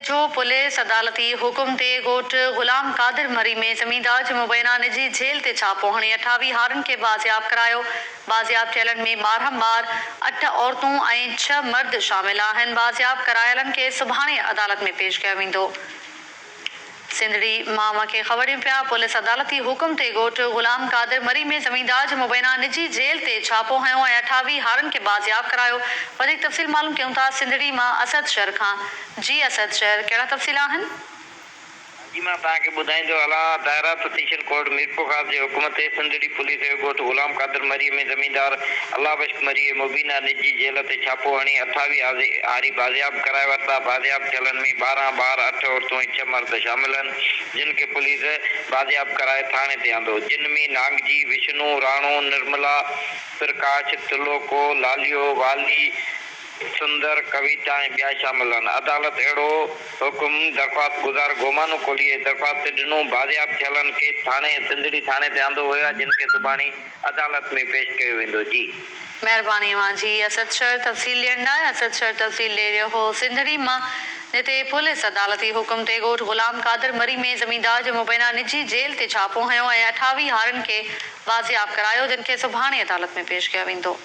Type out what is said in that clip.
جو پوليس عدالتي حڪم تي ڳوٺ غلام قادر مري ۾ زميندار جي مبينا نجي جيل تي ڇاپو هڻي 28 هارين کي بازياب ڪرايو، بازياب ٿيلن ۾ 12 ٻار، اٺ عورتون ۽ ڇهه مرد شامل آهن، بازياب ڪرايلن کي سڀاڻي عدالت ۾ پيش ڪيو ويندو. سنڌڙي مان اوهان کي خبر ڏيون پيا، پوليس عدالتي حڪم تي ڳوٺ غلام قادر مري ۾ زميندار جي مبينا نجي جيل تي ڇاپو هنيو ۽ 28 هارين کي بازياب ڪرايو. وڌيڪ تفصيل معلوم ڪيون ٿا سنڌڙي مان اسد شر کان. جي اسد شر ڪهڙا تفصيل آهن؟ جي مان توهان کي ٻڌائيندو هلان، دائره پٽيشن ڪورٽ ميرپورخاص جي حڪم تي سنڌڙي پوليس جو ڳوٺ غلام قادر مريء ۾ زميندار الله بخش مريء جي مبينا نجي جيل تي ڇاپو هڻي 28 هاري بازياب ڪرائي ورتا، بازياب ٿيلن ۾ 12 ٻار، اٺ عورتون ۽ ڇهه مرد شامل هن، جن کي پوليس بازياب ڪرائي ٿاڻي تي آندو، جن ۾ نانگجي، وشنو، راڻو، نرملا، پرڪاش، تلوڪو، لاليو، والي، سندر، ڪويتا ۽ ٻيا شامل آهن. عدالت اهڙو حڪم درخواست گذار گومانو ڪولهي جي درخواست تي ڏنو. بازياب ٿيلن کي ٿاڻي سنڌڙي ٿاڻي تي آندو ويو آهي جن کي سڀاڻي عدالت ۾ پيش ڪيو ويندو. جي. مهرباني اوهان جي اسد شر تفصيل ڏيڻ لاء اسد شر تفصيل ڏئي رهيو هو سنڌڙي مان جتي پوليس عدالتي حڪم تي ڳوٺ غلام قادر مري ۾ زميندار جي مبينا نجي جيل تي ڇاپو هنيو ۽ 28 هارين کي بازياب ڪرايو جن کي سڀاڻي عدالت ۾ پيش ڪيو ويندو.